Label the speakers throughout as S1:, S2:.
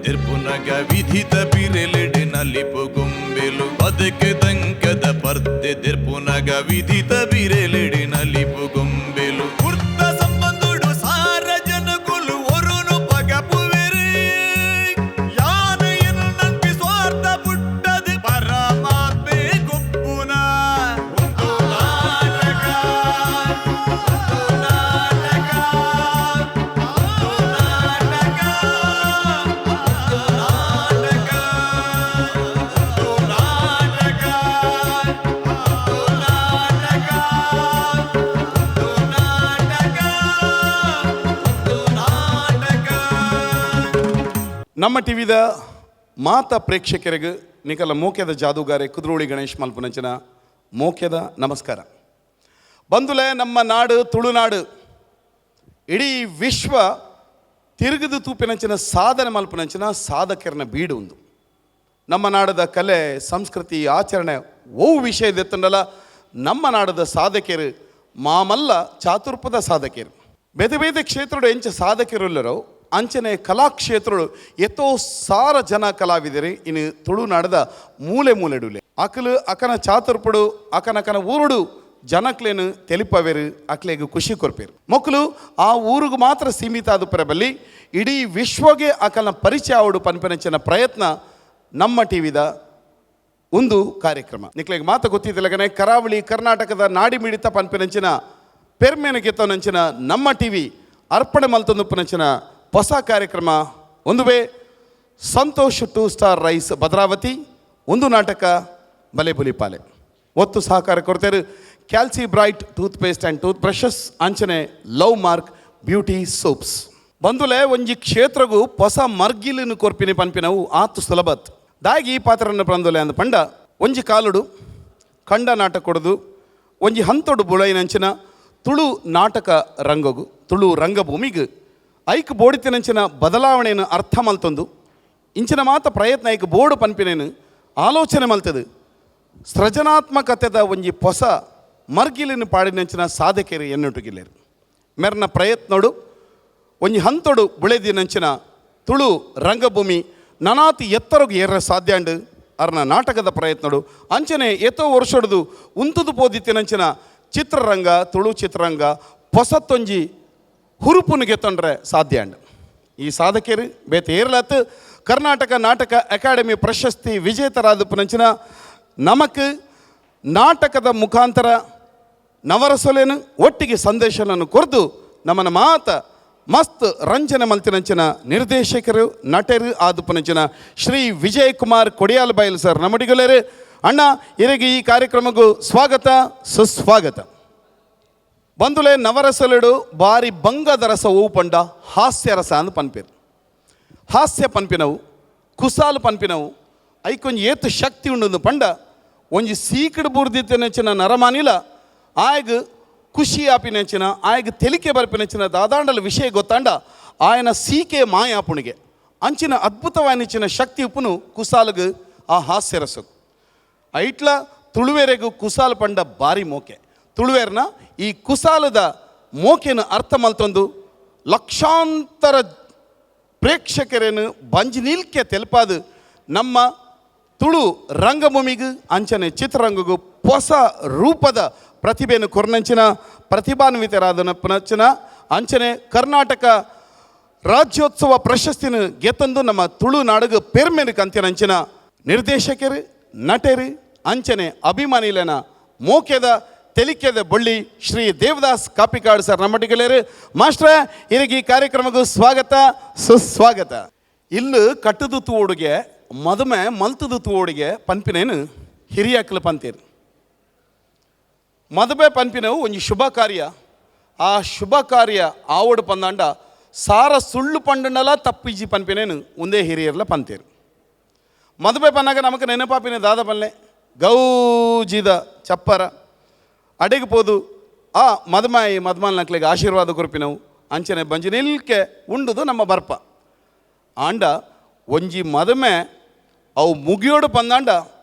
S1: ದೆರ್ಪುನಗ ವಿಧಿತ ಬಿರೆಲೆಡೆ ನಲಿಪು ಗೊಂಬೆಲು. ಬದುಕು ದಂಕದ ಪರ್ದೆ ದೆರ್ಪುನಗ ವಿಧಿತ ಬಿರೆಲೆಡೆ ನಲಿಪು ಗೊಂಬೆಲು. ಕುರ್ತ ಸಂಬಂಧುಡು ಸಾರ ಜನಕುಲು ಒರುನು ಪಗಪುವೆರು. ಯಾನ ಎನ್ನಂಪಿ ಸ್ವಾರ್ಥ ಪುಟ್ಟದು ಪರಮಾತ್ಮೆ ಗುಪ್ಪುನ. ಒಂದು ನಾಟಕ, ಒಂದು ನಾಟಕ, ಒಂದು ನಾಟಕ, ಒಂದು ನಾಟಕ, ಒಂದು ನಾಟಕ, ಒಂದು ನಾಟಕ, ಒಂದು ನಾಟಕ, ಒಂದು ನಾಟಕ.
S2: ನಮ್ಮ ಟಿವಿದ ಮಾತ ಪ್ರೇಕ್ಷಕರಿಗೆ ನಿಕಲ ಮೋಕ್ಯದ ಜಾದೂಗಾರೆ ಕುದ್ರೋಳಿ ಗಣೇಶ್ ಮಲ್ಪನಂಚಿನ ಮೋಕ್ಯದ ನಮಸ್ಕಾರ. ಬಂದುಲೆ, ನಮ್ಮ ನಾಡು ತುಳುನಾಡು ಇಡೀ ವಿಶ್ವ ತಿರುಗಿದು ತೂಪಿನಂಚಿನ ಸಾಧನೆ ಮಲ್ಪನಂಚಿನ ಸಾಧಕರನ ಬೀಡು ಒಂದು. ನಮ್ಮ ನಾಡದ ಕಲೆ, ಸಂಸ್ಕೃತಿ, ಆಚರಣೆ ಓ ವಿಷಯದೆತ್ತಂಡಲ ನಮ್ಮ ನಾಡದ ಸಾಧಕರು ಮಾಮಲ್ಲ ಚಾತುರ್ಪದ ಸಾಧಕರು. ಬೇರೆ ಬೇರೆ ಕ್ಷೇತ್ರಡು ಎಂಚ ಸಾಧಕರುಲ್ಲರೋ ಅಂಚನೆ ಕಲಾಕ್ಷೇತ್ರಡು ಎತ್ತೋ ಸಾರ ಜನ ಕಲಾವಿದರು ಇನ್ನು ತುಳುನಾಡದ ಮೂಲೆ ಮೂಲೆಡುಲೆ. ಅಕಲು ಅಕನ ಚಾತುರ್ಪುಡು ಅಕನಕನ ಊರುಡು ಜನಕ್ಲೇನು ತೆಲಿಪವೇರು, ಅಕ್ಲೆಗ್ ಖುಷಿ ಕೊರ್ಪೇರು. ಮೊಕ್ಕಲು ಆ ಊರಿಗೆ ಮಾತ್ರ ಸೀಮಿತ ಆದ ಬಲ್ಲಿ, ಇಡೀ ವಿಶ್ವಗೆ ಅಕಲ್ನ ಪರಿಚಯ ಆವಡು ಪನ್ಪೆನಂಚಿನ ಪ್ರಯತ್ನ ನಮ್ಮ ಟಿವಿದ ಒಂದು ಕಾರ್ಯಕ್ರಮ. ನಿಕ್ಲೆಗ್ ಮಾತ ಗೊತ್ತಿದ್ದಲಗನೆ ಕರಾವಳಿ ಕರ್ನಾಟಕದ ನಾಡಿ ಮಿಡಿತ ಪನ್ಪಿನಂಚಿನ ಪೆರ್ಮೆನ ಗೆತ್ತನಂಚಿನ ನಮ್ಮ ಟಿವಿ ಅರ್ಪಣೆ ಮಲ್ತೊಂದುಪ್ಪನಂಚಿನ ಹೊಸ ಕಾರ್ಯಕ್ರಮ ಒಂದುವೇ Santosh two star rice Bhadravati ಒಂದು ನಾಟಕ ಬಲೆ ಬುಲಿಪಾಲೆ. ಒತ್ತು ಸಹಕಾರ ಕೊಡ್ತಾರೆ ಕ್ಯಾಲ್ಸಿ bright tooth paste and tooth brushes, ಅಂಚನೆ love mark beauty soaps. ಬಂದುಲೆ, ಒಂಜಿ ಕ್ಷೇತ್ರಗು ಹೊಸ ಮರ್ಗಿಲಿನ ಕೊರ್ಪಿನಿ ಪನ್ಪಿನವು ಆತು ಸುಲಭತ್. ದಾಗಿ ಈ ಪಾತ್ರನ ಪಂದುಲೆ ಅಂದ ಪಂಡ, ಒಂಜಿ ಕಾಲುಡು ಕಂಡ ನಾಟಕ ಕೊಡದು ಒಂಜಿ ಹಂತೊಡು ಬುಳೈನಂಚಿನ ತುಳು ನಾಟಕ ರಂಗಗು, ತುಳು ರಂಗಭೂಮಿಗೆ ಐಕ್ ಬೋಡಿತಿನಂಚಿನ ಬದಲಾವಣೆಯನ್ನು ಅರ್ಥ ಮಲ್ತೊಂದು ಇಂಚಿನ ಮಾತ ಪ್ರಯತ್ನ ಐಕ್ ಬೋರ್ಡು ಪನ್ಪಿನೇನು ಆಲೋಚನೆ ಮಲ್ತದು ಸೃಜನಾತ್ಮಕತೆದ ಒಂಜಿ ಹೊಸ ಮರ್ಗಿಲಿನ ಪಾಡಿನಂಚಿನ ಸಾಧಕರು ಎನ್ನುಟುಗಿಲ್ಲೇರು. ಮೆರ್ನ ಪ್ರಯತ್ನೋಡು ಒಂಜಿ ಹಂತೊಡು ಬುಳೆದಿನಂಚಿನ ತುಳು ರಂಗಭೂಮಿ ನನಾತಿ ಎತ್ತರಗು ಏರ ಸಾಧ್ಯ ಅಂಡು ಅರ್ನ ನಾಟಕದ ಪ್ರಯತ್ನಡು. ಅಂಚನೆ ಏತೋ ವರ್ಷೊಡ್ದು ಉಂತುದು ಪೋದಿತ್ತಿನಂಚಿನ ಚಿತ್ರರಂಗ, ತುಳು ಚಿತ್ರರಂಗ ಹೊಸತ್ತೊಂಜಿ ಹುರುಪುನು ಗೆತ್ತೊಂಡ್ರೆ ಸಾಧ್ಯ ಅಂಡು. ಈ ಸಾಧಕರು ಬೇತೆ ಏರ್ಲಾತ್, ಕರ್ನಾಟಕ ನಾಟಕ ಅಕಾಡೆಮಿ ಪ್ರಶಸ್ತಿ ವಿಜೇತರಾದ ಪುನಂಚಿನ ನಮಕ್ ನಾಟಕದ ಮುಖಾಂತರ ನವರಸೊಲೇನು ಒಟ್ಟಿಗೆ ಸಂದೇಶವನ್ನು ಕೊರ್ದು ನಮ್ಮನ ಮಾತ ಮಸ್ತ್ ರಂಜನೆ ಮಲ್ತಿನಂಚಿನ ನಿರ್ದೇಶಕರು, ನಟರು ಆದ ಪುನಂಚಿನ ಶ್ರೀ ವಿಜಯ್ ಕುಮಾರ್ ಕೊಡಿಯಾಲ್ ಬೈಲ್ ಸರ್ ನಮ್ಮಡಿಗಲೇರು. ಅಣ್ಣ, ಇರಿಗೆ ಈ ಕಾರ್ಯಕ್ರಮಕ್ಕೂ ಸ್ವಾಗತ, ಸುಸ್ವಾಗತ. ಬಂದುಲೆ, ನವರಸಲೆಡು ಬಾರಿ ಬಂಗದ ರಸ ಓವು ಪಂಡ ಹಾಸ್ಯ ರಸ ಅಂದ್ ಪನ್ಪೇರು. ಹಾಸ್ಯ ಪನ್ಪಿನವು, ಕುಸಾಲು ಪನ್ಪಿನವು ಐಕೊಂಜಿ ಏತು ಶಕ್ತಿ ಉಂಡು ಪಂಡ, ಒಂಜಿ ಸೀಕಡ್ ಬೂರ್ದಿತ್ತನೆಂಚಿನ ನರಮಾನಿಲ ಆಯಗ್ ಖುಷಿ ಆಪಿನೆಂಚಿನ, ಆಯಗ್ ತೆಲಿಕೆ ಬರ್ಪಿನೆಂಚಿನ ದಾದಾಂಡಲ ವಿಷಯ ಗೊತ್ತಾಂಡ ಆಯನ ಸೀಕೆ ಮಾಯಾಪುಣಿಗೆ ಅಂಚಿನ ಅದ್ಭುತವಾನಿಂಚಿನ ಶಕ್ತಿ ಉಪ್ಪುನು ಕುಸಾಲುಗು, ಆ ಹಾಸ್ಯರಸಗು. ಐಟ್ಲ ತುಳುವೆರೆಗು ಕುಸಾಲ್ ಪಂಡ ಬಾರಿ ಮೋಕೆ. ತುಳುವೆರ್ನ ಈ ಕುಸಾಲದ ಮೋಕೆನ ಅರ್ಥ ಮಲ್ತೊಂದು ಲಕ್ಷಾಂತರ ಪ್ರೇಕ್ಷಕರೇನು ಬಂಜಿ ನಿಲ್ಕೆ ತೆಲ್ಪಾದು ನಮ್ಮ ತುಳು ರಂಗಭೂಮಿಗೆ ಅಂಚನೆ ಚಿತ್ರರಂಗಗೂ ಹೊಸ ರೂಪದ ಪ್ರತಿಭೆಯನ್ನು ಕೊರ್ನಂಚಿನ ಪ್ರತಿಭಾನ್ವಿತರಾದ ಪುನಂಚಿನ ಅಂಚನೆ ಕರ್ನಾಟಕ ರಾಜ್ಯೋತ್ಸವ ಪ್ರಶಸ್ತಿನ ಗೆತ್ತಂದು ನಮ್ಮ ತುಳುನಾಡುಗು ಪೆರ್ಮೆನು ಕಂತಿನಂಚಿನ ನಿರ್ದೇಶಕರು, ನಟರು, ಅಂಚನೆ ಅಭಿಮಾನಿಲನ ಮೋಕೆದ ತೆಲಿಕೆದ ಬಳ್ಳಿ ಶ್ರೀ ದೇವದಾಸ್ ಕಾಪಿಕಾಡ್ ಸರ್ ನಮ್ಮಟ್ಟಿಗೆಲೇರು. ಮಾಸ್ಟ್ರ, ಇರಿಗೆ ಈ ಕಾರ್ಯಕ್ರಮಕ್ಕೂ ಸ್ವಾಗತ, ಸುಸ್ವಾಗತ. ಇಲ್ಲು ಕಟ್ಟದು ತೂಡುಗೆ, ಮದುಮೆ ಮಲ್ತದು ತೂಡುಗೆ ಪನ್ಪಿನೇನು ಹಿರಿಯಾಕ್ಲು ಪಂತೀರು. ಮದುವೆ ಪನ್ಪಿನವು ಒಂಜಿ ಶುಭ ಕಾರ್ಯ. ಆ ಶುಭ ಕಾರ್ಯ ಆವಡು ಪಂದಾಂಡ ಸಾರ ಸುಳ್ಳು ಪಂಡನಲ ತಪ್ಪಿಜಿ ಪನ್ಪಿನೇನು ಒಂದೇ ಹಿರಿಯರ್ಲ ಪಂತೇರು. ಮದುವೆ ಪನ್ನಾಗ ನಮಕ್ ನೆನಪಾಪಿನ ದಾದ ಪಲ್ಲೆ? ಗೌಜಿದ ಚಪ್ಪರ ಅಡೆಗೆ ಪೋದು ಆ ಮದುಮಾಯಿ ಮದುಮಾಲ್ ನಕ್ಲೆಗೆ ಆಶೀರ್ವಾದ ಕೊರ್ಪಿನವು, ಅಂಚನೆ ಬಂಜಿ ನಿಲ್ಕೆ ಉಂಡುದು ನಮ್ಮ ಬರ್ಪ. ಆಂಡ ಒಂಜಿ ಮದುಮೆ ಅವು ಮುಗಿಯೋಡು ಪಂದಾಂಡ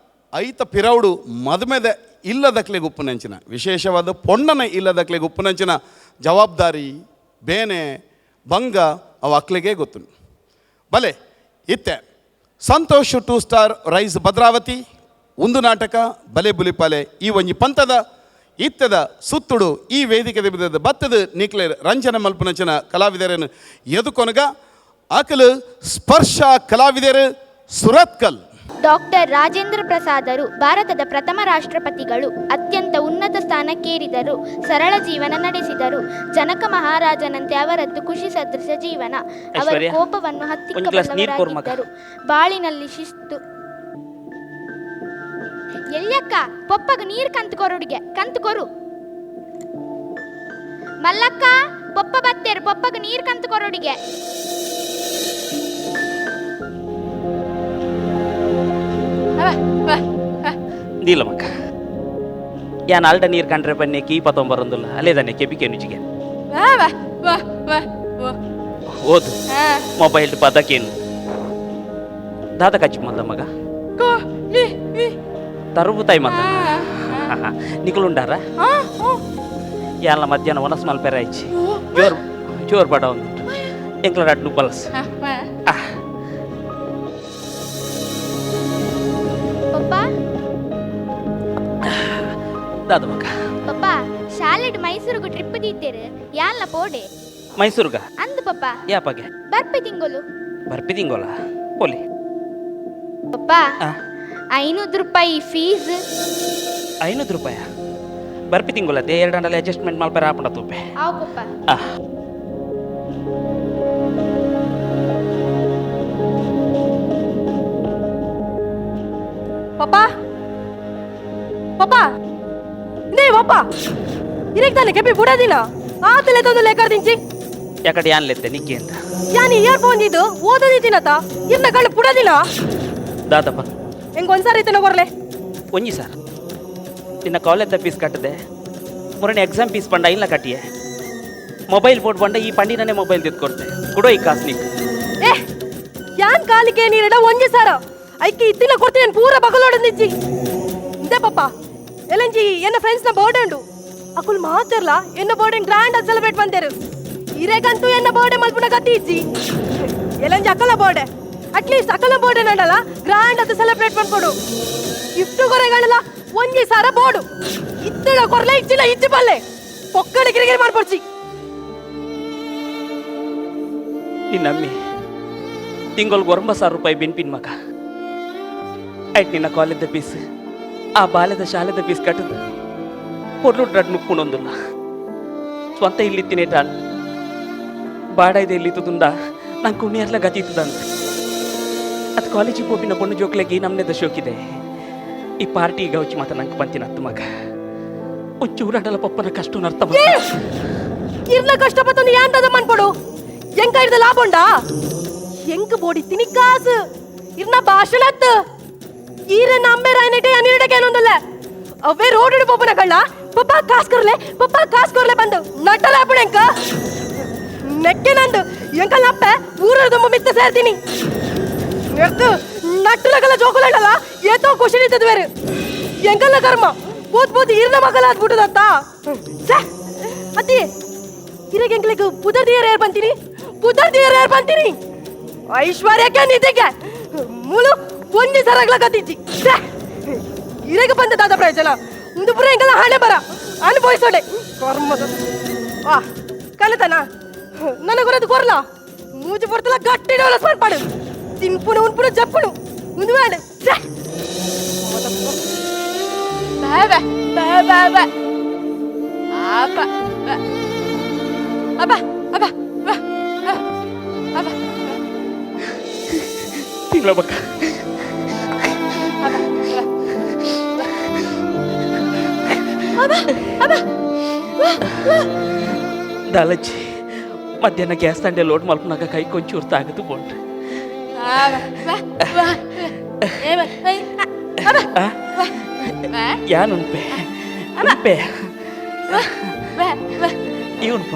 S2: ಐತ ಪಿರೌಡು ಮದುಮೆದ ಇಲ್ಲದಕ್ಲೆಗೆ ಉಪ್ಪುನಂಚಿನ, ವಿಶೇಷವಾದ ಪೊಣ್ಣನ ಇಲ್ಲದಕ್ಲೆಗೆ ಉಪ್ಪುನಂಚಿನ ಜವಾಬ್ದಾರಿ, ಬೇನೆ, ಭಂಗ ಅವು ಅಕ್ಲೆಗೆ ಗೊತ್ತು. ಬಲೆ, ಇತ್ತೆ Santosh two star rise Bhadravati ಒಂದು ನಾಟಕ ಬಲೆ ಬುಲಿಪಾಲೆ ಈ ಒಂಜಿ ಪಂತದ ಇತ್ತದ ಸುತ್ತುಡು ಈ ವೇದಿಕೆ ಬತ್ತದ ನಿಕ್ಲೇರ್ ರಂಜನ ಮಲ್ಪನಚನ ಕಲಾವಿದರನ್ನು ಎದುಕೊನಗ ಅಕಲು ಸ್ಪರ್ಶ ಕಲಾವಿದರು ಸುರತ್ಕಲ್.
S3: ಡಾಕ್ಟರ್ ರಾಜೇಂದ್ರ ಪ್ರಸಾದರು ಭಾರತದ ಪ್ರಥಮ ರಾಷ್ಟ್ರಪತಿಗಳು. ಅತ್ಯಂತ ಉನ್ನತ ಸ್ಥಾನಕ್ಕೇರಿದರು. ಸರಳ ಜೀವನ ನಡೆಸಿದರು. ಜನಕ ಮಹಾರಾಜನಂತೆ ಅವರದ್ದು ಖುಷಿ ಸದೃಶ ಜೀವನ. ಅವರ
S4: ಐಶ್ವರ್ಯ,
S3: ಕೋಪವನ್ನು
S4: ಒಂದ್ ಗ್ಲಾಸ್ ನೀರ್ ಕೊಡ್ ಮಗ.
S3: ಹತ್ತಿಕ್ಕಬಲ್ಲವರಾಗಿದ್ದರು. ಬಾಳಿನಲ್ಲಿ ಶಿಸ್ತು. ಎಲ್ಲಿಯಕ್ಕ ಪೊಪ್ಪಗ ನೀರು ಕಂತು ಕೊರುಡಿಗೆ ಕಂತು ಕೊರು. ಮಲ್ಲಕ್ಕ ಪೊಪ್ಪ ಬತ್ತೇರು ಪೊಪ್ಪಗ ನೀರು ಕಂತು ಕೊರುಡಿಗೆ.
S4: ನೀಲಮಕ್ಕ ಯಾನ್ ಅಲ್ಡ ನೀರು ಕಂಡ್ರೆ ಬನ್ನಿ ಕೀ ಪತ್ತೊಂಬರೊಂದುಲ್ಲ ಅಲ್ಲೇದಾನೆ ಕೆಬಿಕೆ ನುಜಿಗೆ ಓದು ಮೊಬೈಲ್ ಪದಕೇನು ದಾದ ಕಚ್ಚಿ ಮಲ್ಲ ಮಗ ತರುಬು ತಾಯಿ ಮಲ್ಲ ನಿಕುಲುಂಡಾರ ಯಾನ್ಲ ಮಧ್ಯಾಹ್ನ ಒನಸ್ ಮಲ್ಪೆರ ಆಯ್ಚಿ ಜೋರ್ ಜೋರ್ ಬಡ ಒಂದು ಎಂಕ್ಲ ರಡ್ಡು ಬಲಸ್.
S3: ಪಪ್ಪ.
S4: ದಾದ ಮಗ?
S3: ಪಪ್ಪ, ಶಾಲೆಡ್ ಮೈಸೂರುಗು ಟ್ರಿಪ್ ದೀತೇರು, ಯಾನ್ಲ ಪೋಡೆ.
S4: ಮೈಸೂರುಗ?
S3: ಅಂದು ಪಪ್ಪ.
S4: ಯಾಪಾಗೆ?
S3: ಬರ್ಪಿ ತಿಂಗಳು.
S4: ಬರ್ಪಿ ತಿಂಗೋಲ ಪೋಲಿ.
S3: ಪಪ್ಪ, 500 ರೂಪಾಯಿ ಫೀಸ್.
S4: 500 ರೂಪಾಯ? ಬರ್ಪಿ ತಿಂಗೋಲತ್ತೆ ಎರಡು ಅಂಡಲ್ಲಿ ಅಡ್ಜಸ್ಟ್ಮೆಂಟ್ ಮಲ್ಪೆರ ಆಪಂಡ ತೂಪೆ.
S3: ಆವು ಪಪ್ಪ.
S5: ಪಪ್ಪ, ಪಪ್ಪ, ನೇ ಪಪ್ಪ, ಇರಕ್ ತಾನೆ ಕೆಪಿ ಬುಡದಿನ ಆತಲೆ ತಂದು ಲೇಕರ್ ದಿಂಚಿ.
S4: ಯಾಕಡೆ ಯಾನ್ ಲೆತ್ತೆ ನಿಕ್ಕಿ ಅಂತ?
S5: ಯಾನಿ ಇಯರ್ ಫೋನ್ ಇದು ಓದದಿತ್ತಿನತ ಇರ್ನ ಕಳ್ಳು ಬುಡದಿನ.
S4: ದಾದಪ್ಪ?
S5: ಹೆಂಗ್ ಒಂದ್ಸಾರಿ ಇತ್ತನ ಕೊರ್ಲೆ.
S4: ಒಂಜಿ ಸರ್ ನಿನ್ನ ಕಾಲೇಜ್ ಫೀಸ್ ಕಟ್ಟದೆ, ಮೊರನೆ ಎಕ್ಸಾಮ್ ಫೀಸ್ ಪಂಡ ಇಲ್ಲ ಕಟ್ಟಿಯೆ, ಮೊಬೈಲ್ ಬೋರ್ಡ್ ಬಂಡ ಈ ಪಂಡಿನೇ ಮೊಬೈಲ್ ತೆಗೆದು ಕೊಡೋ ಈ ಕಾಸು ನಿಕ್.
S5: ಏ, ಯಾನ್ ಕಾಲಿಗೆ ನೀರಿಡ ಒಂಜಿ ಸಾರ ಐಕಿ ಇತ್ತಿನ ಕೊಡ್ತೀನಿ ಪೂರ ಬಗಲೋಡಂದಿಜ್ಜಿ. ಇಂದೇ ಪಪ್ಪ, ಎಲಂಜಿ ಎನ್ನ ಫ್ರೆಂಡ್ಸ್ ನ ಬರ್ಡೇ ಉಂಡು. ಅಕುಲ್ ಮಾತಿರ್ಲ ಎನ್ನ ಬರ್ಡೇ ಗ್ರ್ಯಾಂಡ್ ಆಗಿ ಸೆಲೆಬ್ರೇಟ್ ಬಂದೇರು. ಇರೇಗಂತೂ ಎನ್ನ ಬರ್ಡೇ ಮಲ್ಪುನ ಗತಿ ಇಜ್ಜಿ. ಎಲಂಜಿ ಅಕಲ ಬರ್ಡೇ, ಅಟ್ಲೀಸ್ಟ್ ಅಕಲ ಬರ್ಡೇ ನಂಡಲ್ಲ ಗ್ರ್ಯಾಂಡ್ ಆಗಿ ಸೆಲೆಬ್ರೇಟ್ ಮಾಡ್ಕೊಡು. ಗಿಫ್ಟ್ ಕೊರೆಗಳಲ್ಲ ಒಂಜಿ ಸಾರ ಬೋರ್ಡು ಇತ್ತಡ ಕೊರ್ಲೆ ಇಚ್ಚಿಲ್ಲ ಇಜ್ಜಿ ಪಲ್ಲೆ ಪೊಕ್ಕಡೆ ಗಿರಿಗಿರಿ ಮಾಡ್ಪೊಡ್ಚಿ.
S4: ನಿನ್ನಮ್ಮಿ ತಿಂಗಳಿಗೆ 9,000 ರೂಪಾಯಿ ಬೆನ್ಪಿನ ಮಗ ಆಯ್ತು. ನಿನ್ನ ಕಾಲೇಜ್ ಫೀಸ್, ಆ ಬಾಲ್ಯದ ಶಾಲೆದ ಫೀಸ್ ಕಟ್ಟದು ಪೊರ್ಲು ಡ್ರಡ್ ಮುಕ್ಕೊಂಡೊಂದುಲ್ಲ. ಸ್ವಂತ ಇಲ್ಲಿತ್ತಿನೇ ಟಾನ್ ಬಾಡ ಇದೆ ಇಲ್ಲಿತ್ತುಂದ ನಂಗೆ ಕುಣಿಯರ್ಲ ಗತಿ ಇತ್ತದಂತ. ಅದು ಕಾಲೇಜಿಗೆ ಪೋಪಿನ ಪೊಣ್ಣು ಜೋಕ್ಲೆಗೆ ನಮ್ಮನೆದ ಶೋಕಿದೆ. ಈ ಪಾರ್ಟಿ ಗೌಚಿ ಮಾತ್ರ ನಂಗೆ ಬಂತಿನ ಹತ್ತು ಮಗ ಒಂಚೂರಾಡಲ ಪಪ್ಪನ ಕಷ್ಟ ಅರ್ಥ.
S5: ಇರ್ಲ ಕಷ್ಟ ಪತ್ತೊಂದು ಯಾಂತದ ಮನ್ಪೊಡು ಎಂಕ ಇರ್ದ ಲಾಭ ಉಂಡಾ? ಎಂಕ್ ಬೋಡಿ ತಿನಿ ಕಾಸು ಇರ್ನ ಭಾಷಣತ್ ಈರನ್ನ ಅಮ್ಮೆ ರಾಯನೆಟೆ ಅನಿರಡಕ್ಕೆ ಏನೊಂದಲ್ಲ ಅವೇ ರೋಡ್ ಪಪ್ಪನ ಕಳ್ಳ ಪಪ್ಪ ಕಾಸು ಕೊರ್ಲೆ, ಪಪ್ಪ ಕಾಸು ಕೊರ್ಲೆ ಬಂದು ನಟ್ಟಲ ಎಂಕ ನೆಕ್ಕೆ ನಂದು ಎಂಕಲ್ಲ ಅಪ್ಪೆ ಊರದ ಮಿತ್ತ ಸೇರ್ತೀನಿ ಎರ್ದು ನಟ್ಟಲಗಲ್ಲ ಜೋಕುಲಲ್ಲ ಏತೋ ಖುಷಿ ನಿಂತದ ಬೇರೆ ಎಂಕಲ್ಲ ಕರ್ಮ ಬೋತ್ ಬೋತ್ ಇರ್ನ ಮಗಲ ಆದ್ಬಿಟ್ಟದತ್ತ. ಛೆ ಅತ್ತಿ, ಇರಗೆ ಎಂಕ್ಲಿಗೆ ಪುದರ್ ದಿಯರ್ ಏರ್ ಬಂತೀನಿ, ಪುದರ್ ದಿಯರ್ ಏರ್ ಬಂತೀನಿ. ಐಶ್ವರ್ಯಕ್ಕೆ ನಿಧಿಗೆ ಮೂಲು ಒಂಜಿ ಸರಗ್ಲ ಕತ್ತಿಜ್ಜಿ. ಛೆ ಇರಗೆ ಬಂದ ದಾದ ಪ್ರಯೋಜನ ಒಂದು ಪುರ ಎಂಕಲ್ಲ ಹಣೆ ಬರ ಅನುಭವಿಸೋಡೆ ಕರ್ಮದ. ಆ ಕಲಿತನ ನನಗೊರದು ಕೊರ್ಲ ಮೂಜಿ ಪೊರ್ತಲ ಗಟ್ಟಿ ಡೋಲ ಸ್ಮರ್ಪಾಡು ತಿನ್ಪುನು ಉನ್ಪುನು ಜಪ್ಪುನು ಒಂದು ಬೇಡ. ಛೆ
S6: ಬಾ ಬಾ ಬಾ ಬಾ ಅಪ್ಪ ಅಪ್ಪ ಅಪ್ಪ ಅಪ್ಪ.
S4: ತಿಂಗಳ ಮಗ. ದಾಲಜ್ಜಿ, ಮಧ್ಯಾಹ್ನ ಗ್ಯಾಸ್ ತಂಡೆ ಲೋಡ್ ಮಲ್ಪನಾಗ ಕೈ ಕೊಂಚೂರು ತಾಗದು ಬೋಂಡ್ರಿ. ಯಾನ್ ಉಂಪೆ ಉಂಪೆ ಈ ಉಂಪ.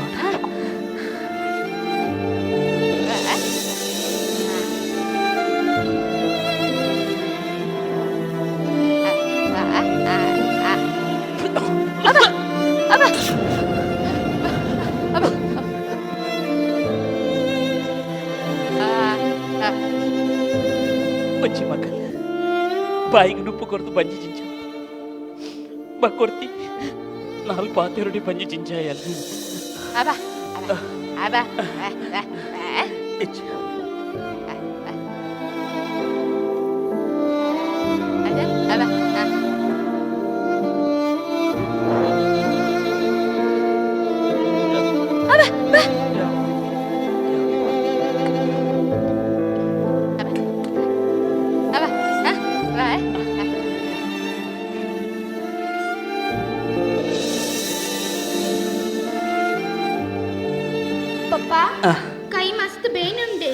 S4: ಬಾಯಿಗೆ ನುಪ್ಪು ಕೊರ್ದು ಬಂಜಿ ಜಿಂಚ ಬಕ್ಕೊರ್ತಿ ನಾಲ್ಕು ಪಾತೆರುಡಿ ಬಂಜಿ ಜಿಂಚಾಯಲ್ಲ.
S6: ಅಬ ಅಬ ಅಬ.
S4: ಇಚ್ಚ.
S6: ಅದ ಅಬ. ಅಬ ಅಬ.
S3: ಪಪ್ಪ, ಕೈ ಮಸ್ತ್ ಬೇನುಂಡೆ.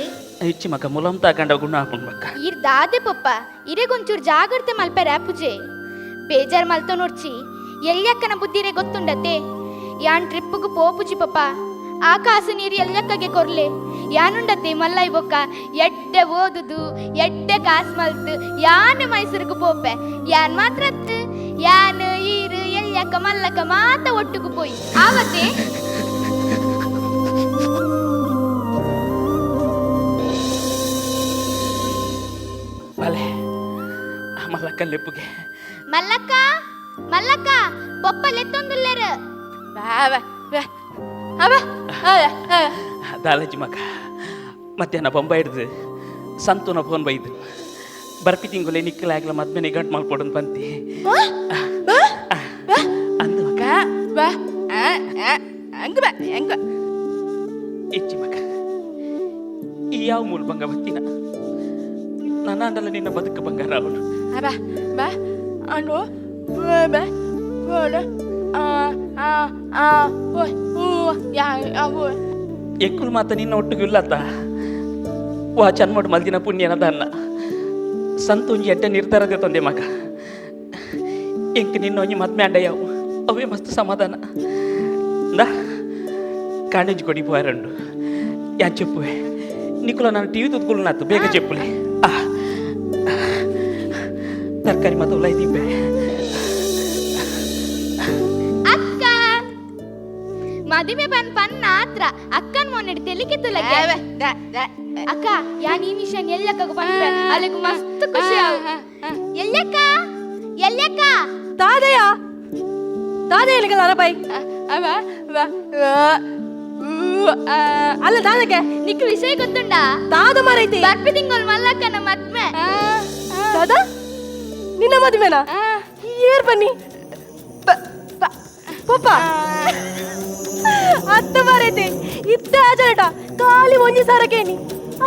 S4: ಇಚ್ಚಿ ಮಕ್ಕ, ಮುಲಂ ತಾಕಂಡ ಗುಣ ಹಾಕೊಂಡು ಮಕ್ಕ.
S3: ಇರ್ ದಾದೆ ಪಪ್ಪ, ಇರೆಗೊಂಚೂರು ಜಾಗ್ರತೆ ಮಲ್ಪೆರ ಪೂಜೆ. ಬೇಜಾರ್ ಮಲ್ತೊ ನೋಡ್ಚಿ, ಎಲ್ಯಕ್ಕನ ಬುದ್ಧಿರೆ ಗೊತ್ತುಂಡತೆ. ಯಾನ್ ಟ್ರಿಪ್ಪುಗು ಪೋಪುಜಿ ಪಪ್ಪ. ಆ ಕಾಸು ನೀರು ಎಲ್ಯಕ್ಕಗೆ ಕೊರ್ಲೆ. ಯಾನುಂಡತೆ ಮಲ್ಲೈ ಬೊಕ್ಕ ಎಡ್ಡೆ ಓದುದು, ಎಡ್ಡೆ ಕಾಸು ಮಲ್ತು ಯಾನ್ ಮೈಸೂರಿಗೆ ಪೋಪೆ. ಯಾನ್ ಮಾತ್ರ ಅತ್ತು, ಯಾನ್ ಈರು ಎಲ್ಯಕ್ಕ ಮಲ್ಲಕ್ಕ ಮಾತ ಒಟ್ಟುಗು ಪೋಯಿ ಆವತ್ತೆ.
S4: ಬಲೆ ಮಲ್ಲಕ್ಕ ಲೆಪ್ಪುಗೆ.
S3: ಮಲ್ಲಕ್ಕ, ಮಲ್ಲಕ್ಕ, ಪೊಪ್ಪ ಲೆತ್ತೊಂದುಲ್ಲೆರು.
S6: ಬಾಬ ಅಬ ಅಬ.
S4: ದಾಲಜಿ ಮಗ, ಮಧ್ಯಾಹ್ನ ಬೊಂಬೈ ಹಿಡ್ದು ಸಂತುನ ಫೋನ್ ಬೈದು, ಬರ್ಪಿ ತಿಂಗುಲೆ ನಿಕ್ಕಲಾಗ್ಲ ಮದ್ಮೆನೆ ಗಂಟು ಮಲ್ಪೊಡನ್ ಬಂತಿ ಅಂದು ಮಗ.
S6: ಬಾ ಅಂಗ ಬಾ ಅಂಗ.
S4: ಇಚ್ಚಿ ಮಗ, ಈ ಯಾವ ಮೂಲ ಬಂಗ ಬತ್ತಿನ ನನ್ನಾಂಡಲ ನಿನ್ನ ಬದುಕು ಬಂಗಾರ ಅವಳು.
S6: ಅಬ ಬಾ ಅನು ಬ ಬ ಆ ಆ ಆ ಓ ಊ ಯಾ ಓ.
S4: ಎಕ್ಕುಲ್ ಮಾತ ನಿನ್ನ ಒಟ್ಟಿಗೆ ಇಲ್ಲತ್ತ ವಾ ಚನ್ಮೋಡ್ ಮಲ್ದಿನ ಪುಣ್ಯನ ದನ್ನ ಸಂತ ಒಂಜಿ ಎಡ್ಡೆ ನಿರ್ಧಾರದೆ ತೊಂದೆ ಮಗ. ಎಂಕ್ ನಿನ್ನ ಒಂಜಿ ಮದ್ಮೆ ಅಂಡ ಯಾವು ಅವೇ ಮಸ್ತ್ ಸಮಾಧಾನ. ಇಂದಾ ಕಾಣೇಜ್ ಕೊಡಿ ಪೋಯರಂಡು ಯಾನ್ ಚೆಪ್ಪುವೆ. ನಿಕುಲ ನಾನು ಟಿವಿ ತುತ್కులు ನಾತು ಬೇಗ ಚೆಪ್ಪುಲೆ. ಆ ತರಕಾರಿ ಮಾತ ಉಲಾಯ್ ದೀಪೆ.
S3: ಅಕ್ಕ, ಮದುವೆ ಬನ್ ಪನ್ನ ಆತ್ರ ಅಕ್ಕನ್ ಮೊನ್ನೆ ತೆಲಿಕೆ ತುಲಕ್ಕೆ. ಅಕ್ಕ, ಯಾನ್ ಈ ಮಿಷನ್ ಎಲ್ಲಕ್ಕಗ ಪನ್ಪೆ, ಅಲ್ಲಿಗೆ ಮಸ್ತ್ ಖುಷಿ ಆವು. ಎಲ್ಲಕ್ಕ, ಎಲ್ಲಕ್ಕ.
S5: ದಾದೆಯ ದಾದೆ ಎಲ್ಲಿಗಲ್ಲ ಅರಬೈ?
S6: ಅಬ ಬ
S5: ಅಲ್ಲ, ದಾದಕ್ಕೆ?
S3: ನಿಕ್ ವಿಷಯ ಗೊತ್ತುಂಡಾ?
S5: ದಾದ ಮಾರೈತಿ?
S3: ಬರ್ಪಿ ತಿಂಗಳು ಮಲ್ಲಕ್ಕನ ಮದ್ಮೆ.
S5: ದಾದಾ, ನಿನ್ನ ಮದುವೆನಾ? ಏರ್ ಬನ್ನಿ ಪಪ್ಪ. ಅತ್ತ ಮಾರೈತಿ, ಇತ್ತ ಆಜರಟ ಖಾಲಿ ಒಂಜಿ ಸಾರಕೇನಿ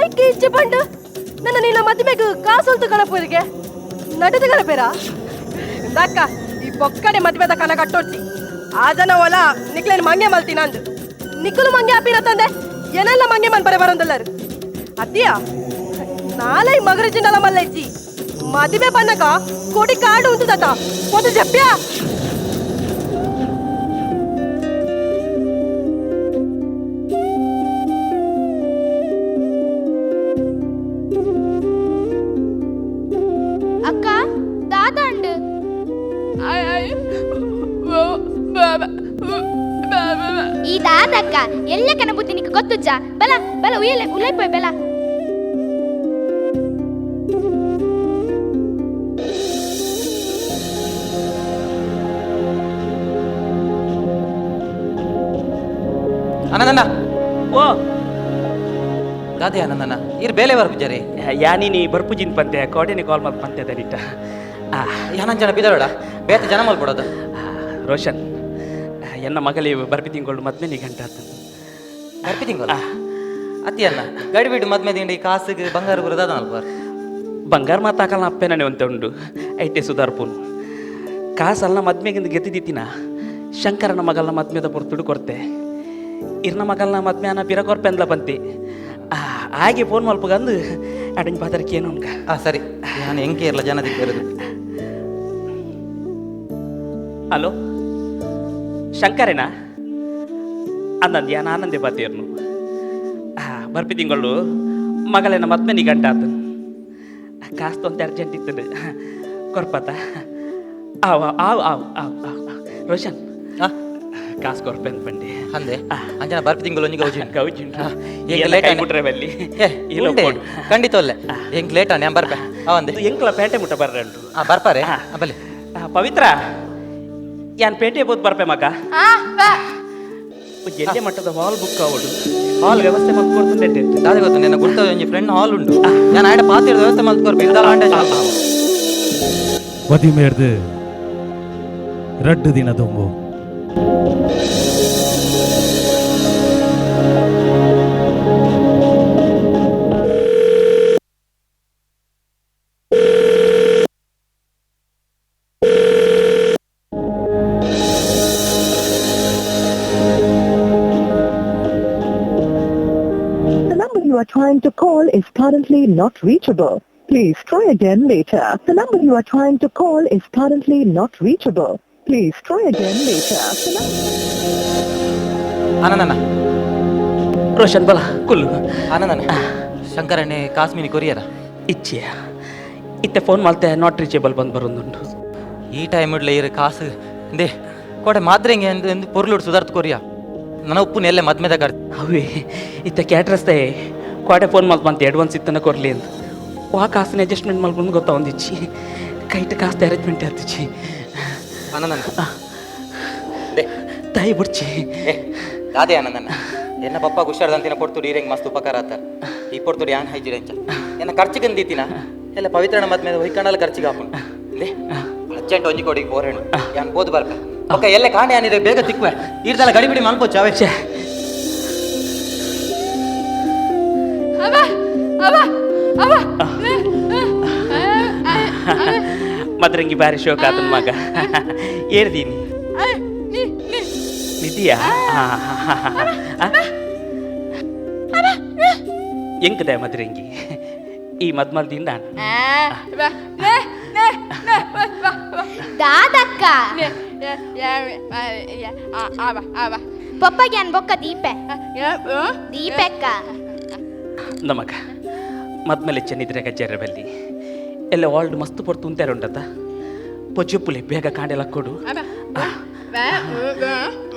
S5: ಐಕೆ ಇಚ್ಚೆ ಪಂಡು ನನ್ನ ನಿನ್ನ ಮದುವೆಗೆ ಕಾಸೊಲ್ತು ಕಣಪುರಿಗೆ ನಟದ ಕಣಪೇರ. ಇಂದಾಕ ಈ ಬೊಕ್ಕಡೆ ಮದುವೆದ ಕನ ಕಟ್ಟೋಡ್ಸಿ. ಆ ಜನ ಒಲ ನಿಕ್ಲೇನು ಮಂಗೆ ಮಲ್ತೀನಿ ಅಂದು ನಿಕ್ಕಲು ಮಂಗೆ ಆಪಿನ ತಂದೆ ಏನೆಲ್ಲ ಮಂಗೆ ಮನ್ ಬರೆ ಬರೋದಲ್ಲರು ಅತ್ತಿಯ. ನಾಳೆ ಮಗರ ಜಿಂಡಲ ಮಲ್ಲೈಚಿ ಮದುವೆ ಬನ್ನಕ ಕೊಡಿ ಕಾಡು ಉಂಟು ತಾತ ಒಂದು ಜಪ್ಪ್ಯಾ.
S3: ಅಕ್ಕ, ದಾದಾಂಡು. ಈ ದಾದಕ್ಕ ಎಲ್ಲ ಕನ ಬುದ್ಧಿ ನಿಕ್ ಗೊತ್ತುಜ್ಜ. ಬಲ ಬಲ ಉಯ್ಯಲೆ ಉಲೈಪೋಯ್ ಬಲ.
S7: ಅನಂದಣ್ಣ.
S4: ಓ.
S7: ದಾದೆ ಆನಂದಣ್ಣ, ಇರ್ ಬೇಲೆ ಬರ್ಪುಜಾರಿ?
S4: ಯಾನಿನಿ ಬರ್ಪುಜಿನ್ ಪಂತೆ, ಕೋಡೆನಿ ಕಾಲ್ ಮಲ್ತ್ ಪಂತೆ ದನಿಟ. ಆ.
S7: ಯಾನಂಜನ ಬಿದರೋಡ ಬೇತ ಜನ ಮಲ್ಪಡೋದು.
S4: ರೋಷನ್, ಎನ್ನ ಮಗಲಿ ಬರ್ಪಿ ತಿಂಗಳು ಮದ್ಮೆ ನಿಘಂಟ ಆತು.
S7: ಬರ್ಪಿ ತಿಂಗಳು ಅತ್ತಿ ಅನ್ನ ಗಡಿ ಬಿಟ್ಟು ಮದ್ಮೆ ತಿಂಡಿ ಕಾಸಿಗೆ ಬಂಗಾರ ಬರೋದ ಅಲ್ಪ.
S4: ಬಂಗಾರ ಮಾತಾಕಲ್ಲ ಅಪ್ಪೆ ನನಗೆ ಅಂತ ಉಂಡು ಐಟೆ ಸುಧಾರ್ಪುನ್ ಕಾಸಲ್ಲ ಮದ್ಮೆಗಿಂದ ಗೆದ್ದಿದ್ದೀನ. ಶಂಕರನ ಮಗಲ್ನ ಮದ್ಮೆದ ಪೊರ್ತುಡು ಕೊರ್ತೆ, ಇರ್ನ ಮಗಲ್ನ ಮದ್ಮೆನ ಪಿರ ಕೊರ್ಪೆ ಅಂದ್ಲ ಬಂತಿ. ಹಾಗೆ ಫೋನ್ ಮಲ್ಪಗಂದು ಅಡಂಜ್ ಪಾದರಕ್ಕೆ ಏನು ಉಂಕ.
S7: ಆ ಸರಿ, ನಾನು ಎಂಕೆ ಇರಲ್ಲ ಜನ ದಿಕ್ಕಿರೋದು.
S4: ಹಲೋ, ಶಂಕರೇನಾ? ಅಂದಂದು ಯಾನ್ ಆನಂದೆ ಬಾತೇರ್ನು. ಬರ್ಪಿ ತಿಂಗಳು ಮಗಳೇನ ಮದ್ಮೆ ನಿಘಂಟ ಆತು. ಕಾಸ್ತು ಅಂತ ಅರ್ಜೆಂಟ್ ಇತ್ತು, ಕೊರ್ಪತ? ಆವ್ ಆವ್ ಆವ್ ಆವ್ ಆವ್ ಆವ್. ರೋಷನ್.
S7: ಆ?
S4: ಕಾಸು ಕೊರ್ಪೆನ್ ಪಂಡಿ
S7: ಅಂದೆ ಅಂಜನ ಬರ್ಪಿ ತಿಂಗಳು ಒಂಜಿ ಗೌಜಿ
S4: ಗೌಜಿ
S7: ಎಂಕ್ ಲೇಟ್ ಆಂಡ್.
S4: ಬಿಟ್ರೆ ಬಲ್ಲಿ
S7: ಏ, ಉಂಡೆ. ಖಂಡಿತ ಒಲ್ಲೆ ಎಂಕ್ ಲೇಟ್ ಆಂಡ್, ಯಾನ್ ಬರ್ಪೆ ಅವಂದೆ.
S4: ಎಂಕ್ಲ ಪೇಟೆ ಮುಟ್ಟ ಬರ್ರಂಡು.
S7: ಆ ಬರ್ಪಾರೆ ಬಲ್ಲೆ.
S4: ಪವಿತ್ರ ಯಾನ್ ಪೇಟೆ ಬೋದು ಬರ್ಪೆ ಮಗ.
S6: ಆ ಬಾ.
S4: ಎಲ್ಲೆ ಮಟ್ಟದ ಹಾಲ್ ಬುಕ್ ಆವಡು, ಹಾಲ್ ವ್ಯವಸ್ಥೆ ಮಲ್ತ್ ಕೊಡ್ತುಂಡೆ.
S7: ದಾದೆ ಗೊತ್ತು, ನಿನ್ನ ಗುರ್ತ ಒಂಜಿ ಫ್ರೆಂಡ್ ಹಾಲ್ ಉಂಡು, ನಾನು ಆಡ ಪಾತಿರದ ವ್ಯವಸ್ಥೆ ಮಲ್ತ್ ಕೊರ್ಪೆ ಇರ್ದಾಲ ಆಂಡ.
S8: ಮದಿಮೇರ್ದು ರಡ್ಡು ದಿನ ದುಂಬು
S9: The number you are trying to call is currently not reachable. Please try again later. The number you are trying to call is currently not reachable. Please try again later. The number
S7: ಆನಂದಣ್ಣ.
S4: Roshan ಬಲ Kullu.
S7: ಆನಂದಣ್ಣ, ಶಂಕರಣ್ಣೆ Kashmiri courier?
S4: ಇಚ್ಛೆಯ ಇತ್ತೆ phone ಮಲ್ತೆ not reachable ಬಂದು ಬರೋದುಂಟು.
S7: ಈ time ಇಡ್ಲೆ ಇರು ಕಾಸು ಇಂದೆ ಕೋಡೆ ಮಾತ್ರ ಹಿಂಗೆ ಎಂದು ಎಂದು ಪೊರ್ಲುಡ್ ಸುಧಾರ್ತ್ ಕೊರಿಯಾ ನನ್ನ ಉಪ್ಪು ನೆಲ್ಲೆ ಮದ್ಮೆದ ಕರ್.
S4: ಅವೇ ಇತ್ತ ಕ್ಯಾಟ್ರಸ್ತೆ ಕೋಡೆ ಫೋನ್ ಮಲ್ತ್ ಬಂತೆ ಅಡ್ವಾನ್ಸ್ ಇತ್ತನ ಕೊರ್ಲಿ ಅಂತ, ವಾ ಕಾಸಿನ ಅಡ್ಜಸ್ಟ್ಮೆಂಟ್ ಮಲ್ಕೊಂಡು ಗೊತ್ತಾ ಒಂದಿಚ್ಚಿ ಕೈಟ್ ಕಾಸ್ತ ಅರೇಂಜ್ಮೆಂಟ್ ಆತಿಚ್ಚಿ.
S7: ಆನಂದಣ್ಣ they.
S4: ತಾಯಿ ಬುಡ್ಚಿ.
S7: ಏ ದಾದೆ ಆನಂದಣ್ಣ, ಎನ್ನ ಪಪ್ಪ ಹುಷಾರ್ದಂತಿನ ಪೊರ್ತುಡು ಈರೆಂಗ್ ಮಸ್ತ್ ಉಪಕಾರ ಆತ. ಈ ಪೊರ್ತುಡು ಯಾನ್ ಹೈಜಿರೆಂಚ ಎನ್ನ ಖರ್ಚಿಗೆ ದೀತಿನ ಎಲ್ಲ ಪವಿತ್ರಣ ಮದ್ಮೇಲೆ ಹೊಯ್ಕಂಡಲ್ಲ ಖರ್ಚಿಗೆ ಹಾಕೊಂಡು they. Urgent ಒಂಜಿ ಕೊಡಿಗೆ ಬೋರೇಣು ಯಾನ್ ಬೋದು ಬರ್ಪೆ. ಓಕೆ ಎಲ್ಲೆ ಕಾಣೆ ಯಾನಿರೆ ಬೇಗ ತಿಕ್ವೆ ಈರ್ದಲ್ಲ ಗಡಿಬಿಡಿ ಮಲ್ಪೋಚ ಅವೇ.
S4: ಛೇ.
S6: ಅವ ಅವ ಅವ.
S4: ಮದ್ರಂಗಿ ಬಾರಿ ಶೋಕ ಆತನ ಮಗ. ಏರ್ದೀನಿ ನಿಧಿಯಾ ಎಂಕದೆ ಮದ್ರಂಗಿ ಈ ಮದ್ಮಲ್ದಿಂದ.
S3: ದಾದಕ್ಕ ಪಪ್ಪಗೆ ಬೊಕ್ಕ ದೀಪೆ ದೀಪೆಕ್ಕ.
S4: ನಮಗ ಮದ್ಮೇಲೆ ಚೆನ್ನಿದ್ರೆ ಗಜ್ಜರ ಬಲ್ಲಿ ಎಲ್ಲ ವಾಲ್ಡ್ ಮಸ್ತ್ ಪೊರ್ತು ಉಂತಾರ ಉಂಟತ್ತ ಪೊ ಚೆಪ್ಪುಲೆ ಬೇಗ ಕಾಂಡೆಲ ಕೊಡು.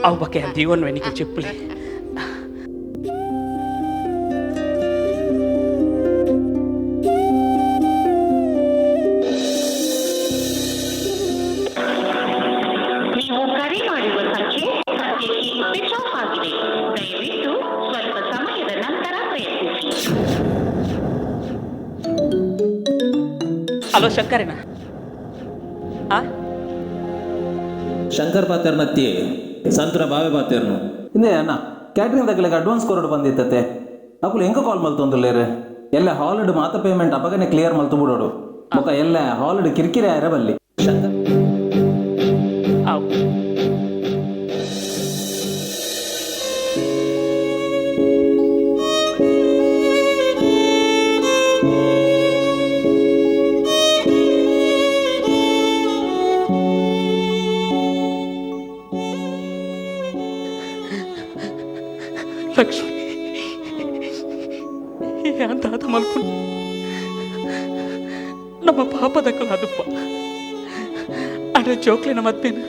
S4: ಅವು ಬಕ್ಕೆ ದೀವನ್ ವೆನಿಕೆ ಚೆಪ್ಪುಲೆ.
S10: ನೀವು ಕರೆ ಮಾಡಿರುವ ಸಂಖ್ಯೆ ಸದ್ಯಕ್ಕೆ ಸ್ವಿಚ್ ಆಫ್ ಆಗಿದೆ. ದಯವಿಟ್ಟು ಸ್ವಲ್ಪ ಸಮಯದ ನಂತರ ಪ್ರಯತ್ನಿಸಿ.
S4: ಹಲೋ ಶಂಕರೇನ? ಆ
S11: ಶಂಕರ್ ಪಾತೆರ್ನತ್ತಿ ಸಂತನ ಬಾವೆ ಪಾತೆರ್ನು ಇಂದೇ ಅಣ್ಣ, ಕ್ಯಾಟ್ರಿಂಗ್ ದಗಲಿಗೆ ಅಡ್ವಾನ್ಸ್ ಕೊರಡು ಬಂದಿತ್ತತೆ. ಅಕುಲು ಹೆಂಗ ಕಾಲ್ ಮಲ್ತೊಂದುಲ್ಲೇರು? ಎಲ್ಲ ಹಾಲಿಡ್ ಮಾತ ಪೇಮೆಂಟ್ ಅಪಗನೆ ಕ್ಲಿಯರ್ ಮಲ್ತು ಬಿಡೋಡು. ಬೊಕ ಎಲ್ಲ ಹಾಲಿಡ್ ಕಿರಿಕಿರಿ ಆಯರ ಬಲ್ಲಿ ಶಂಕರ್.
S4: ಅವು ಲಕ್ಷ್ಮಿ ಅಂತ ಮಲ್ಪು ನಮ್ಮ ಪಾಪದ ಅದಪ್ಪ ಅಡ ಜೋಕ್ಲಿನ ಮತ್ತೇನು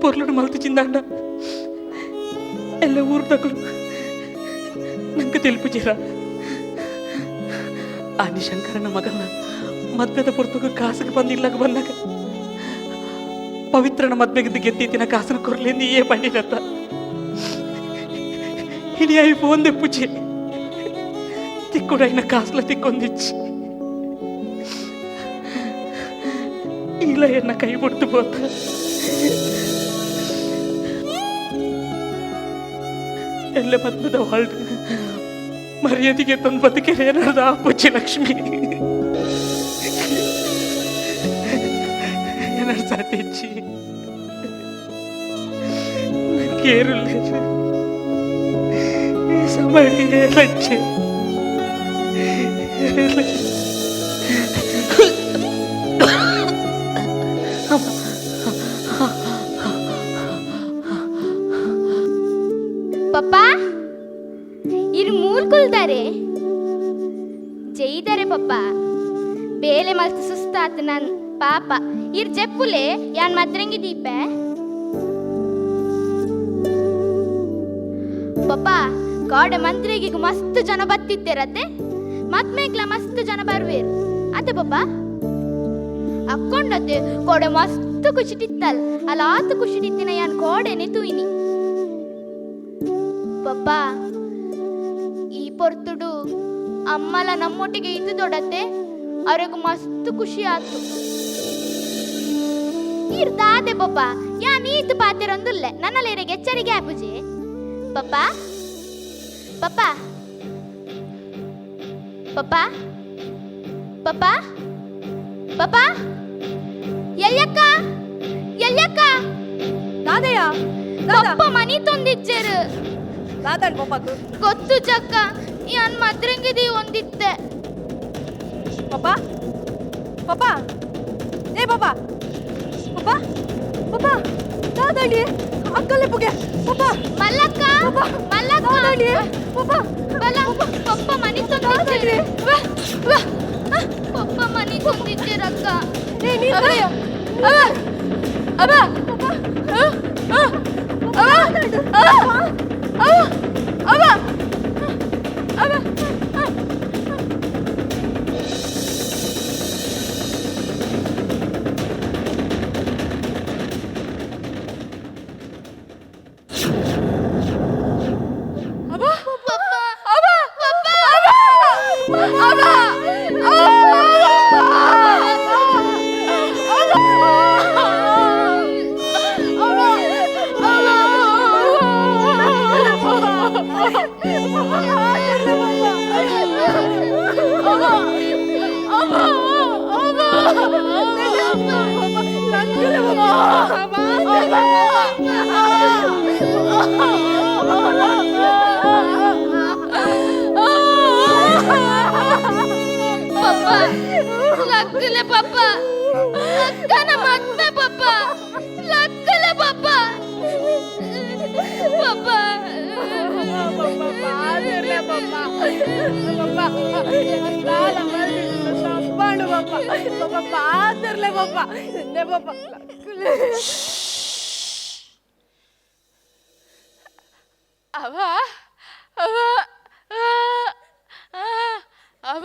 S4: ಪೊರ್ಲುಡು ಮಲ್ತು ಚಿಂದಾಂಡ ಎಲ್ಲ ಊರ್ದಕಲು ನಂಗೆ తెలుపుಜಿರ. ಆನಿ ಶಂಕರನ ಮಗನ ಮದ್ವೆದ ಪೊರ್ತುಗು ಕಾಸಿಗೆ ಬಂದಿಲ್ಲಾಗ ಬಂದಾಗ ಪವಿತ್ರನ ಮದ್ವೆಗಿದ್ದು ಗೆದ್ದಿತ್ತಿನ ಕಾಸನ ಕೊರ್ಲೇಂದು ಏ ಪಂಡಿನತ್ತ ಇನಿ I phone తెప్పుచి తిక్కుడైన కాసుల తిక్కొందిచ్చి ఇలా ఎన్న కై పుడుతు పోతా. ಎಲ್ಲ ಮದ್ಮದ ವಾಲ್ಡ್ ಮರ್ಯಾದೆಗೆ ತಂದು ಬದುಕಿರೇನಾದ ಆಪುಚ್ಚಿ ಲಕ್ಷ್ಮಿ ಏನಾರು ಸಾಧಿಚ್ಚಿ ಕೇರುಲ್ಲೇರು ಈ ಸಮಯ ಲಚ್ಚೆ.
S3: ಪಪ್ಪ ಇರು ಮೂಲ್ಕುಲ್ದಾರೆ ಜೈದಾರೆ ಪಪ್ಪ ಬೇಲೆ ಮಲ್ತು ಸುಸ್ತಾತು ನನ್ ಪಾಪ ಇರ್ ಜೆಪ್ಪುಲೆ ಯಾನ್ ಮದ್ರಂಗಿ ದೀಪೆ. ಪಪ್ಪ ಕಾಡೆ ಮಂತ್ರಿಗೆ ಮಸ್ತ್ ಜನ ಬತ್ತಿತ್ತೇರತ್ತೆ ಮತ್ಮೇಗ್ಲ ಮಸ್ತ್ ಜನ ಬರ್ವೇರು ಅತ್ತೆ ಪಪ್ಪ ಅಕ್ಕೊಂಡತ್ತೆ ಕೋಡೆ ಮಸ್ತ್ ಖುಷಿಟಿತ್ತಲ್ ಅಲ್ಲ ಆತು ಖುಷಿಟಿತ್ತಿನ ಯಾನ್ ಕೋಡೆನೆ ತೂಯಿನಿ ಪಪ್ಪ ಈ ಪೊರ್ತುಡು ಅಮ್ಮಲ ನಮ್ಮೊಟ್ಟಿಗೆ ಇದ್ದು ದೊಡತ್ತೆ ಅವ್ರಿಗೆ ಮಸ್ತ್ ಖುಷಿ ಆತು ಇರ್ದಾದೆ ಪಪ್ಪ ಯಾ ನೀತು ಪಾತಿರೊಂದುಲ್ಲೆ ನನ್ನಲ್ಲೇರಿಗೆ ಎಚ್ಚರಿಗೆ ಆಪುಜಿ ಪಪ್ಪ ಪಪ್ಪ ಪಪ್ಪ ಪಪ್ಪ ಪಪ್ಪ ಎಲ್ಯಕ್ಕ ಎಲ್ಯಕ್ಕ
S5: ದಾದಯ್ಯ
S3: ಪಪ್ಪ ಮನಿ ತಂದಿಜ್ಜರು
S5: ದಾದನ್ ಪಪ್ಪకు
S3: ಗೊತ್ತು ಜಕ್ಕ ಯಾನ್ ಮದ್ರಂಗಿದಿ ಒಂದಿತ್ತೆ
S5: ಪಪ್ಪ ಪಪ್ಪ ಏ ಪಪ್ಪ ಪಪ್ಪ ಪಪ್ಪ ದಾದಂಡಿ ಅಕ್ಕಲೆ ಪುಗೆ ಪಪ್ಪ
S3: ಮಲ್ಲಕ್ಕ ಮಲ್ಲಕ್ಕ
S5: ದಾದಂಡಿ ಪಪ್ಪ
S3: ಬಲ ಪಪ್ಪ ಮನಿ ತಂದಿಜ್ಜರು ಪಪ್ಪ ಮನಿ ತಂದಿಜ್ಜರಕ್ಕ
S5: ಏ ನೀನು
S6: ಅವ
S5: ಪಪ್ಪ
S6: ಅವ ಅವ ಅವ ಅವ
S3: ಪಪ್ಪ ಲಕ್ಕಲೆ ಪಪ್ಪ ಅಕ್ಕನ ಮದ್ವೆ ಪಪ್ಪ ಲಕ್ಕಲೆ ಪಪ್ಪ ಪಪ್ಪ
S6: ಅವ ಅವ ಅವ ಅವ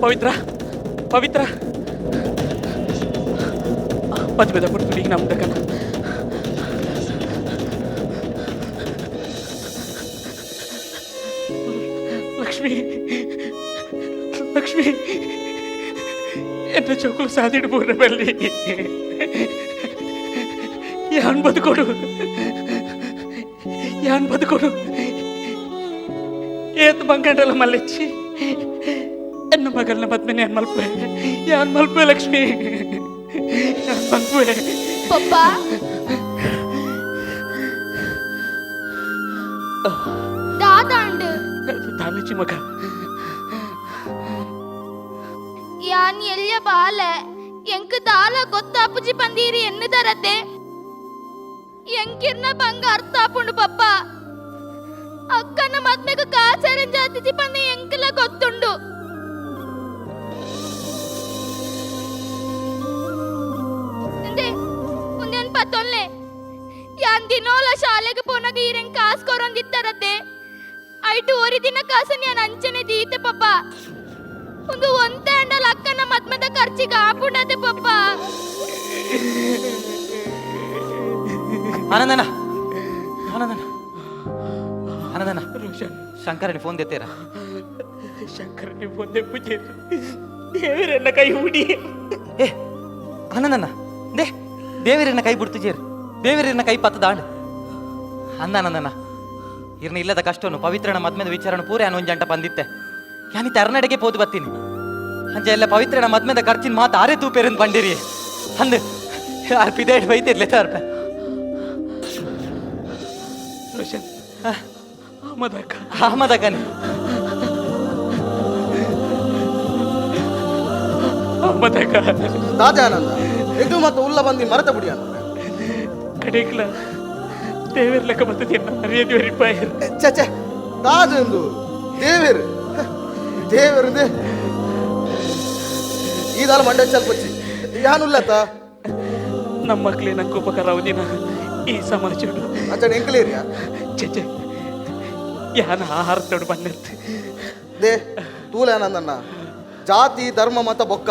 S4: ಪವಿತ್ರ ಪವಿತ್ರ ಮದುವೆದ ಕೊಡ್ತೀವಿ ಈಗ ನಮ್ದು ಕಣ ಲಕ್ಷ್ಮಿ ಲಕ್ಷ್ಮಿ ಎನ್ನ ಚೋಕುಲು ಸಾದಿಡು ಪೂರ ಬಲ್ಲಿ ಯಾನ್ ಬದುಕೊಡು ಯಾನ್ ಬದುಕೊಡು ಏತ್ ಬಂಗಂಡಲ ಮಲ್ಲೆಚ್ಚಿ ಎನ್ನ ಮಗಲ್ನ ಮದ್ಮೆನೆ ಯಾನ್ ಮಲ್ಪೆ ಯಾನ್ ಮಲ್ಪೆ ಲಕ್ಷ್ಮಿ ಯಾನ್ ಮಲ್ಪೆ.
S6: ಪಪ್ಪ ದಾದಾಂಡು
S4: ದಾಲಚಿ ಮಗ
S3: ಯಾನ್ ಎಲ್ಯ ಬಾಲೆ ಎಂಕ್ ದಾಲ ಗೊತ್ತಾಪುಜಿ ಪಂದೀರಿ ಎನ್ನುದರತೆ ಎಂಕಿರ್ನ ಬಂಗ ಅರ್ಥ ಆಪುಂಡು ಪಪ್ಪ. ಅಕ್ಕನ ಮದ್ಮೆಗೆ ಕಾಸರಂ ಜಾತಿಜಿ ಪಂದ ಎಂಕಲ ಗೊತ್ತುಂಡು. ಇಂದೆ ಉಂದೇನ್ ಪತ್ತೊಲ್ಲೆ ಯಾನ್ ದಿನೋಲ ಶಾಲೆಗೆ ಪೋನಾಗ ಈರೆಂಗ್ ಕಾಸು ಕೊರೊಂದಿತ್ತರತೆ ಐಟು ಒರಿ ದಿನ ಕಾಸನ್ ಯಾನ್ ಅಂಚನೆ ದೀತೆ ಪಪ್ಪ. ಒಂದು ಒಂತೆ ಅಂಡಲ ಅಕ್ಕನ ಮದ್ಮೆದ ಖರ್ಚಿಗೆ ಆಪುಂಡತೆ ಪಪ್ಪ.
S7: ಆನಂದನ ಆನಂದನ ಆನಂದನ ಶಂಕರನಿ ಫೋನ್ ದೆತ್ತೇರ?
S4: ಶಂಕರನಿ ಫೋನ್ ದೆಪ್ಪುಜೆ ದೇವರೆನ್ನ ಕೈ ಹುಡಿ.
S7: ಏ ಆನಂದನ they ದೇವರನ್ನ ಕೈ ಬಿಡ್ತುಜೇರು ದೇವರನ್ನ ಕೈ ಪತ್ತದಾಂಡ್ ಅಂದಾನಂದನ ಇರ್ನ ಇಲ್ಲದ ಕಷ್ಟನು ಪವಿತ್ರನ ಮದ್ಮೆದ ವಿಚಾರನ ಪೂರ ಯಾನ್ ಒಂಜಂಟ ಬಂದಿತ್ತೆ ಯಾನಿತ್ತೆ ಅರ್ನಡೆಗೆ ಪೋದು ಬತ್ತೀನಿ ಅಂಚೆ ಎಲ್ಲ ಪವಿತ್ರನ ಮದ್ಮೆದ ಖರ್ಚಿನ ಮಾತು ಆರೇ ತೂಪೇರಂದು ಬಂಡಿರಿ ಅಂದು ಆರ್ ಪಿದೇಡ್ ಬೈತಿರ್ಲೆ ಅರ್ಪ.
S4: ರೋಷನ್ ಅಹಮದಕ್ಕ
S7: ಅಹಮದಕ್ಕನೆ
S4: ಅಹಮದಕ್ಕ
S12: ದಾದಾನಂದ ಎದ್ದು ಮತ್ತು ಉಲ್ಲ ಬಂದು ಮರತ ಬಿಡಿಯಾನ
S4: ಕಡೆಗ್ಲ ದೇವೇರ್ ಲೆಕ್ಕ ಬರ್ತದೆ ಮರ್ಯಾದೆ ವರಿಪಾಯರ್.
S12: ಛೆ ಛೆ ದಾದೆಂದು ದೇವೇರು ದೇವೇರು ಈ ದಾಲ ಮಂಡೆ ಚಲ್ಪಚ್ಚಿ ಯಾನುಲ್ಲತ
S4: ನಮ್ಮ ಮಕ್ಕಳೇ ನಂಗೆ ಉಪಕಾರ ಅವದಿನ ಈ ಸಮಾಜ
S12: ಅಚ್ಚಣ ಎಂಕಲೇರಿಯಾ
S4: ಛೆ ಛೆ ಯಾನ ಆಹಾರ ತೊಡು ಬಂದಿರ್ತಿ
S12: they ತೂಲೇನಂದಣ್ಣ ಜಾತಿ ಧರ್ಮ ಮತ ಬೊಕ್ಕ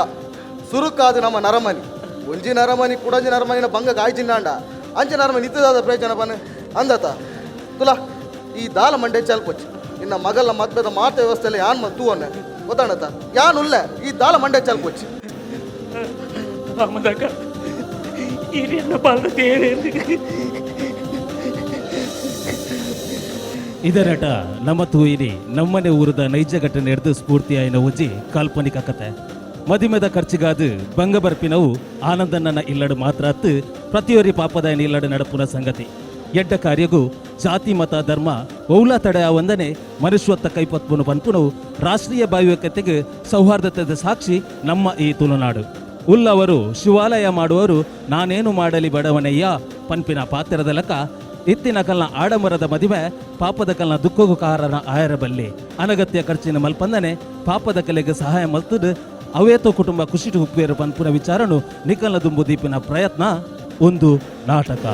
S12: ಸುರುಕಾದು ನಮ್ಮ ನರಮನಿ ಒಂಜಿ ನರಮನಿ ಕುಡಂಜಿ ನರಮನಿನ ಬಂಗ ಗಾಯ್ಜಿನ್ನಾಂಡ ಅಂಚೆ ನರಮನಿ ನಿತ್ಯದಾದ ಪ್ರಯೋಜನ ಬನ್ನ ಅಂದತ ತುಲಾ ಈ ದಾಲ ಮಂಡೆ ಚಲ್ಪೊಚ್ಚಿ ಇನ್ನ ಮಗಲ್ಲ ಮದ್ಬೆದ ಮಾತ ವ್ಯವಸ್ಥೆಲ್ಲ ಯಾನ್ ತೂ ಅನ್ನೆ ಗೊತ್ತಾಣತ ಯಾನ್ ಉಲ್ಲೆ ಈ ದಾಲ ಮಂಡೆ ಚಲ್ಪೊಚ್ಚಿ.
S4: ಅಹಮದಕ್ಕ ಹಿರಿಯನ್ನ ಪಾಲ್ದ ದೇವೇರು.
S8: ಇದರಟ ನಮ್ಮ ತೂಯಿರಿ ನಮ್ಮನೆ ಊರದ ನೈಜ ಘಟನೆ ಹಿಡಿದು ಸ್ಫೂರ್ತಿಯಾಯಿನ ಒಂಜಿ ಕಾಲ್ಪನಿಕ ಕತೆ. ಮದಿಮೆದ ಖರ್ಚಿಗಾದು ಬಂಗ ಬರ್ಪಿನವು ಆನಂದನ್ನ ಇಲ್ಲಡು ಮಾತ್ರ ಅತ್ತು ಪ್ರತಿಯೊರಿ ಪಾಪದಾಯನ ಇಲ್ಲಡು ನಡಪುನ ಸಂಗತಿ. ಎಡ್ಡ ಕಾರ್ಯಗೂ ಜಾತಿ ಮತ ಧರ್ಮ ಒೌಲ ತಡೆಯ ಒಂದನೆ ಮನುಷ್ಯತ್ವ ಕೈಪತ್ಪುನು ಪನ್ಪುನು ರಾಷ್ಟ್ರೀಯ ಭಾವೈಕ್ಯತೆಗೆ ಸೌಹಾರ್ದತೆದ ಸಾಕ್ಷಿ ನಮ್ಮ ಈ ತುಳುನಾಡು. ಉಲ್ಲವರು ಶಿವಾಲಯ ಮಾಡುವರು ನಾನೇನು ಮಾಡಲಿ ಬಡವನಯ್ಯ ಪನ್ಪಿನ ಪಾತ್ರದ ಲಕ ಇತ್ತಿನ ಕಲ್ನ ಆಡಂಬರದ ಮದುವೆ ಪಾಪದ ಕಲ್ನ ದುಃಖಗೂ ಕಾರಣ ಆಯರಬಲ್ಲಿ. ಅನಗತ್ಯ ಖರ್ಚಿನ ಮಲ್ಪಂದನೆ ಪಾಪದ ಕಲೆಗೆ ಸಹಾಯ ಮಲ್ತದು ಅವೇತೋ ಕುಟುಂಬ ಖುಷಿ ಹುಪ್ಪೇರು ಪನ್ಪುನ ವಿಚಾರನು ನಿಕಲ್ನ ದುಂಬು ದೀಪಿನ ಪ್ರಯತ್ನ ಒಂದು ನಾಟಕ.